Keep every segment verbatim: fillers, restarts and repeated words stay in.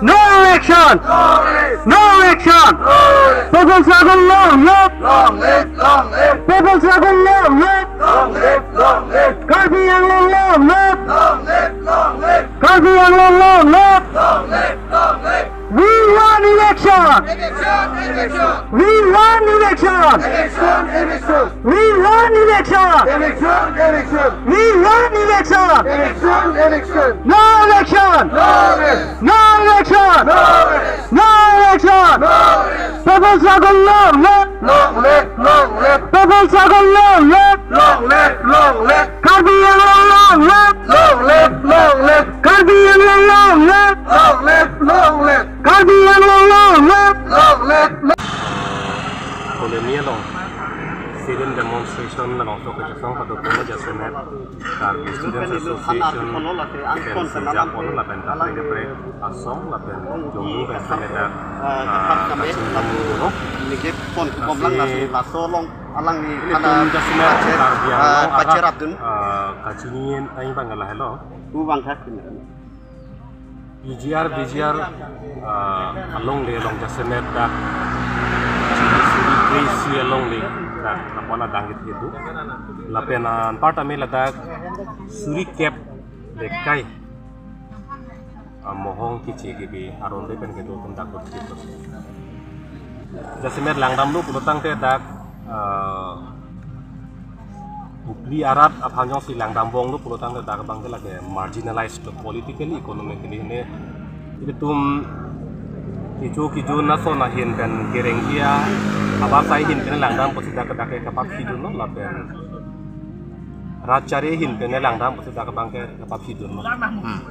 No election! No election! People struggle long live! Long live! Long live! People struggle long live! Long live! Long live! Karbi Anglong long live! Long live! Long live! Karbi Anglong long live! Long live! Long live! We want election! Election! Election! We want election! Election! Election! We want election! Election! Election! We want election! Election! Election! No election! No rest! No election! No rest! No election! No rest! People struggle long live! Long live! Long live! People struggle long live! Long live! Long live! Karbi Anglong long live! Long live! Long live! Karbi Anglong long live! Long live! Long live! Karbi Anglong long live! Long live! Long live! Koloni along sit-in demonstration along sok kachesong padokok lo jasemet Karbi Students Association pen Sinjapon lapen kaprek kaprek asong lapen Jommu pen semet dak, ah, kachingrum lo. Ningje pon kebom lang lasi laso along alangli ilitum jasemet Karbi Anglong arat, ah, kachingrum tang bang lahelo. Pu bang thak. P G R, P G R, ah, alongle along jasemet dak chini suri kre-isi alongle dak lapu-an adang kethe do. Lapen, ah, anparta me ladak suri kep lekai, ah, mohong keche kebe aron le pen kedo atum dak do. Jasemet langdamlo pulo tangte dak, ah, Hukli arat aphan jongsi langdam bom lo pulo tangte dak abang ke lake marginalized politically, economically ne. Ilitum kecho kejun ason ahin pen kereng dia, abasai ahin pen langdam pusi dak dak ke kapap hidun lo lapen rat chari ahin pen langdam pusi dak abang ke kapap hidun lo. Hmm.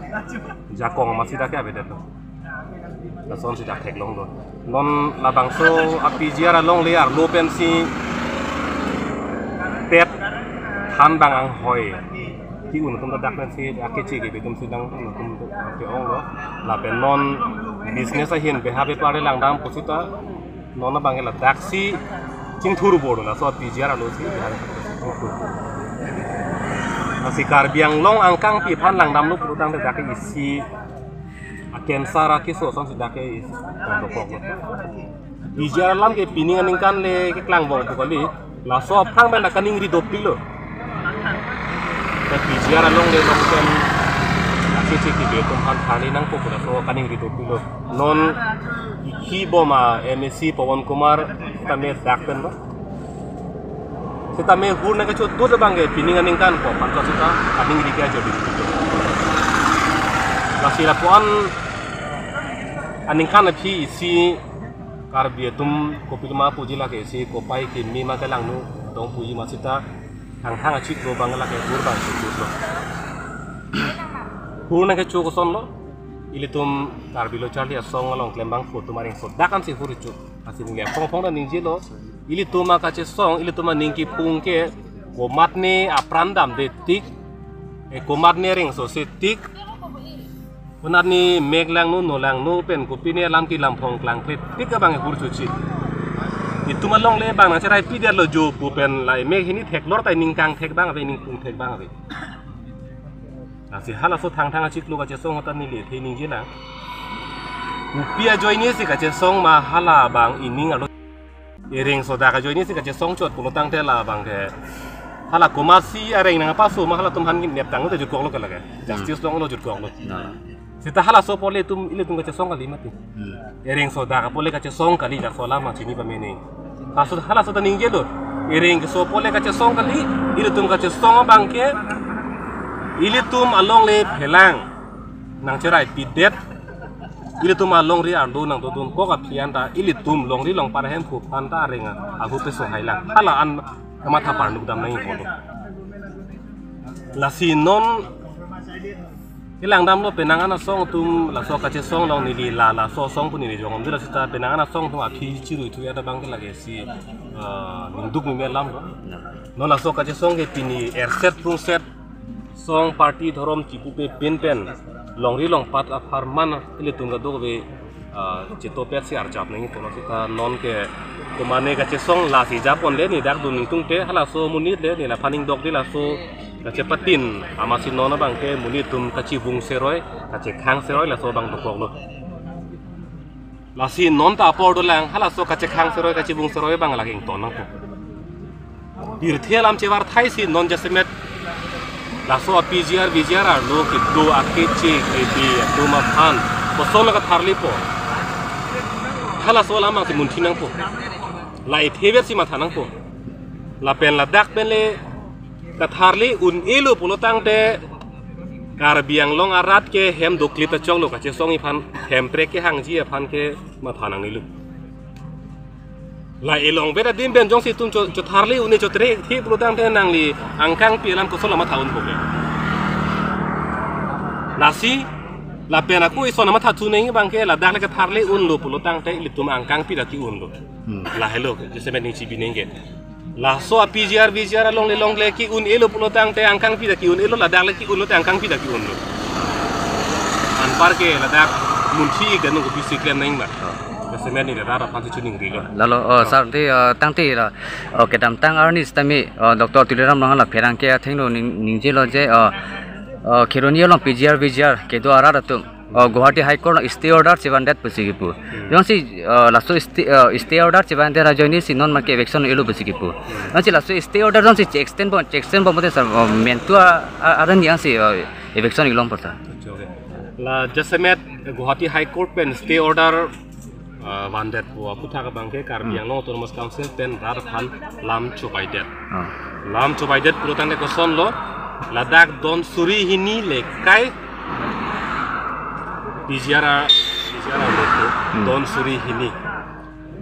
Jakong masi dak ke avedet lo. Lasonsi dak theklong do. Non labangso a P G R alongle arlo pensi pet than bang anghoi ki-un atum ta dak pensi dak keche kebe atumsi dang un atum ke-ong lo. Lapen non business ahin beha bepar langdam pusita non abang ke ladaksi chingthur bor laso a P G R alosi beha chingthur. Lasi Karbi Anglong angkangpi aphan langdamlo pulo tangte dak ke isi a-cancer akeso asonsi dak ke isi tang dokok lo. P G R alam ke pining aningkan le keklang bom pu kali. Laso aphrang pen kaningri dopik lo. Te P G R alongle along pen akeche kebe atum aphan thani nangpo pu laso kaningri dopik lo. Non ikhi bom a M A C Pawan Kumar tame dak pen lo. Seta me hur nangkecho do abang ke pining aningkan ko panto seta kaningri ke ajo di. Lasi lapu-an aningkan aphi isi Karbi atum kopiloma puji lake isi kopai kimi ma kelangno dong puji ma seta hanghang achiklo abang lake hur abang chiklo. Hur nangkecho koson lo, ilitum Karbi Lo Charli Asong along klembangpo atum areng sodak ansi hur chuk. Lasi neli aphong aphong ta ningjelo, ilitum akachesong, ilitum aning kipung ke, komatne apran damde tik, eh, komatne rengso se tik, konatne mek langno, no langno pen kopine alam kelam phong klangkle tik abang hur chuchi. Itum alongle abang nangcherai pidetlo jo pu pen la mek hini theklor ta ningkang thek abang ave, ningkung thek abang ave. Lasi halaso thangthang achiklo kachesong ta neli athe ningje nang. Kopi ajoine si kachesong ma hala abang ining arlo. Ereng sodak ajoine si kachesong chot pulo tangte la abang ke. Hala komatsi areng nangpaso ma halatum aphan nep tangte jutkoklo ke lake. Justice longlo jutkoklo. Nah. Seta halaso apot le itum, ilitum kachesong kali mati. Hmm. Ereng sodak apot le kachesong kali, dak sola ma chini pamene. Halaso, halaso ta ningjelo. Ereng keso apot le kachesong kali, ilitum kachesong abang ke, ilitum alongle phelang nangcherai pidet, ilitum alongri arlo nangdodun kok aphi an ta, ilitum longri longpat ahem pu aphan ta areng ahu peso hai lang. Hala an kamatha parnuk dam nangji pulo. Lasi non kelangdamlo penang an asong atum laso kachesong along neli la laso asong pu neli jongom dula seta penang an asong atum aphi chirui thu ya ta abang ke lake si, eh, ningduk meme alam lo. Non laso kachesong ke pini erset prungset song party dhorom chipupe pinpen longri longpat apharman ilitum kadokave, ah, chitopet si arjap nangji pulo seta non ke komane kachesong lasi japon le neli dak dun ningtungte halaso monit le neli aphan ingdok di laso kachepatin amatsi non abang ke monit atum kachibung seroi kachekhang seroi laso abang dokoklo. Lasi non ta apor dolang, halaso kachekhang seroi kachibung seroi abang lake ington nangpo. Pirthe alam chevar thai si non jasemet laso a P G R V G R arlo kedo akeche kebe atum aphan kosonlo katharlipo. Halaso alam abang si munthi nangpo. La ithebet si matha nangpo. Lapen ladak pen le katharli un-elo pulo tangte Karbi Anglong arat ke hem doklit achoklo, kachesong iphan, hemprek kehangji aphan ke matha nangnelo. La elong beda dim pen jongsi itum cho, chotharli un-e chotre thi pulo tangte nangli angkangpi alam kosonlo matha unpo ke. Lasi lapen ako ison matha thu neng abang ke ladak le katharli unlo pulo tangte ilitum angkangpi ta ke-unlo. Hmm. Lahelo ke, jasemet ning chibi neng ke. Laso a P G R V G R along le long le ke-un-elo pulo tangte angkangpi ta ke-un-elo, ladak le ke-unlo te angkangpi ta ke-unlo. Anpar ke ladak munthi ik dan nungko bisi klem nang ma. Oh. Jasemet ning rat aphan si chuning rilo. Lalo, oh, sir, te, uh, tangte la, oh, kedamtang arni sitame, oh, Doctor Tuliram Ronghang la pherangke athengno ning, ningjelo je, oh, oh, Kheroni along P G R V G R kedo arat atum, oh, Guwahati High Court along stay order chevandet pusi kipu. Hmm. Jongsi, uh, laso stay, uh, stay order chevandet ajoine si non make eviction elo pusi kipu. Hmm. Jongsi laso stay order jongsi che-extend pon, che-extend pon pote sir, oh, mentu a, a, aran jongsi, oh, eviction ilong pota. Okay, okay. La jasemet Guwahati High Court pen stay order, uh, vandet pu aputhak abang ke Karbi Hmm. Anglong Autonomous Council pen rat aphan lam chobaidet. Ah. Lam chobaidet pulo tangte kosonlo, ladak don suri hini lekai P G R, P G R arlo ke Hmm. don suri hini.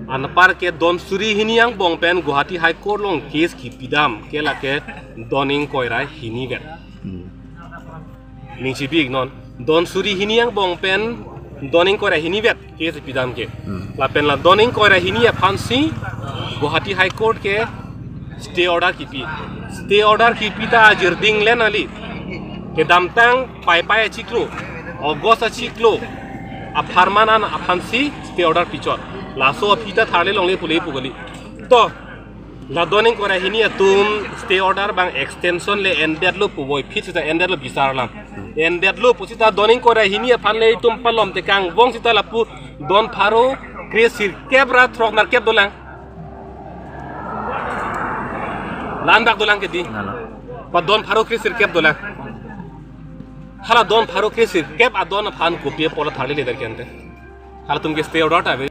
Anpar ke don suri hini angbong pen Guwahati High Court along case kipidam ke lake don ingkoi ra hini vet. Hmm. Ning chibi ik non. Don suri hini angbong pen don ingkoi ra hini vet case pidam ke. Hmm. Lapen la don ingkoi ra hini aphan si Guwahati High Court ke stay order kipi. Stay order kipi ta ajirding le nangli. Kedamtang Paipai achiklo, August achiklo apharman an aphan si stay order pichot. Laso aphi ta tharli longle pule pu kali. To, la don ingkoi ra hini atum stay order abang extension le endetlo pu voiphit sita endetlo bisar alam. Endetlo pu sita don ingkoi ra hini aphan le itum palom tekang vong sita lapu don pharo kre sirkep ra throk nerkep dolang. La-an bak dolang ke dei. Lalo. Pa don pharo kre sirkep dolang. Hala don pharo kre sirkep adon aphan kopi apot tharli ledet ke ante. Halatum ke stay order ta ave.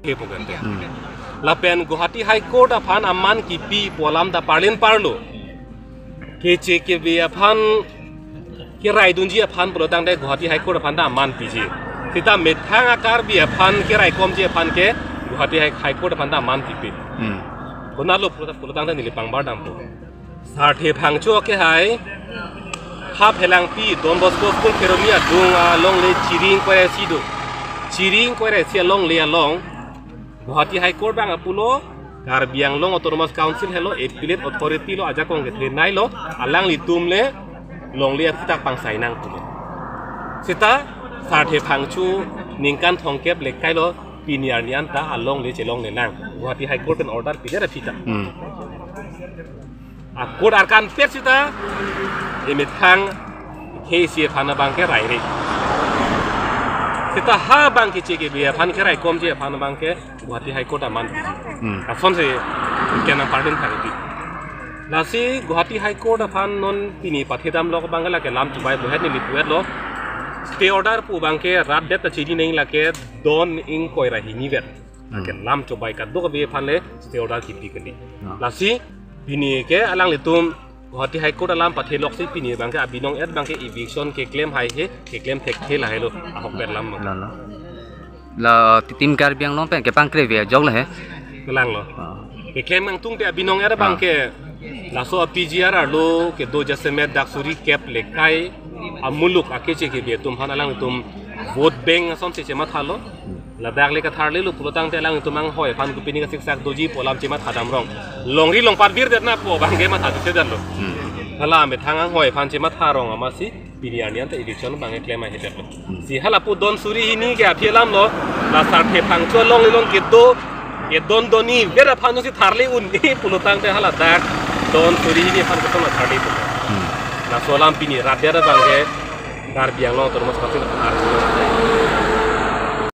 Ke pu ke ante. Hmm. Lapen Guwahati High Court aphan aman kipi pu alam ta parlin parlo. Keche kebe aphan keraidunji aphan pulo tangte Guwahati High Court aphan ta aman piji. Sita methang a-Karbi aphan keraikomji aphan ke Guwahati High, High Court aphan ta aman kipi. Hmm. Konatlo pulo, pulo tangte neli pangbar dampo. Sarthe Phangcho ke hai, ha Phelangpi Don Bosco School Kheroni adung along le chiri ingkoi ra isi do. Chiri ingkoi ra isi along le along Guwahati High Court abang apulo, Karbi Anglong Autonomous Council helo, appellate authority lo, ajakong kethenei lo, alanglitum le longle aphuthak pangsai nang pulo. Sita Sarthe Phangcho ningkan thomkep lekai lo, pini arni anta alongle chelongle nang. Guwahati High Court pen order pidet aphi ta. Hmm. A-court arkan pet sita, emethang ke isi aphan abang ke raire. Sita ha abang ke keche kebe aphan keraikomji aphan abang ke Guwahati High Court aman piji. Hmm. Asonsi kenang pardon thari di. Lasi Guwahati High Court aphan non pini pathedamlo abang ke lake lam chubai buhet neli puet lo. Stay order pu abang ke rat det ta chini neng lake don ingkoi ra hini vet. Hmm. Lake lam chubai kadokave aphan le stay order kipi kali. Hmm. Lasi pini ke alanglitum Guwahati High Court alam pathelok si pini abang ke abinong et abang ke eviction keklem haihe, keklem thekthe lahelo, ahok ber lam abang. Lalo. La, uh, Team Karbi Anglong pen kepangkre ve ajok le he. Kelang lo. Ah. Keklem nangtungte abinong et abang Ah. ke laso a P G R arlo kedo jasemet dak suri kep lekai amuluk akeche kebe atum aphan alangtum vote bank asonsi chemathalo. Ladak le katharlelo pulo tangte alangtum anghoi aphan kopine kasiksak doji pu alam chemathadam rong. Longri longpat virdetna pu abang ke matha thedetlo. Hmm. Hala methang anghoi aphan chematha rong amatsi pini arni anta eviction abang keklem ahedet lo. Hmm. Si hala pu don suri hini ke aphi alam lo, la Sarthe Phangcho along ilong kedo, kedon doni vet aphan si tharli un-e pulo tangte hala dak don suri hini aphan keton la tharli pulo. Hmm. Laso alam pini rat det abang ke Karbi Anglong Autonomous Council aphan arjulo.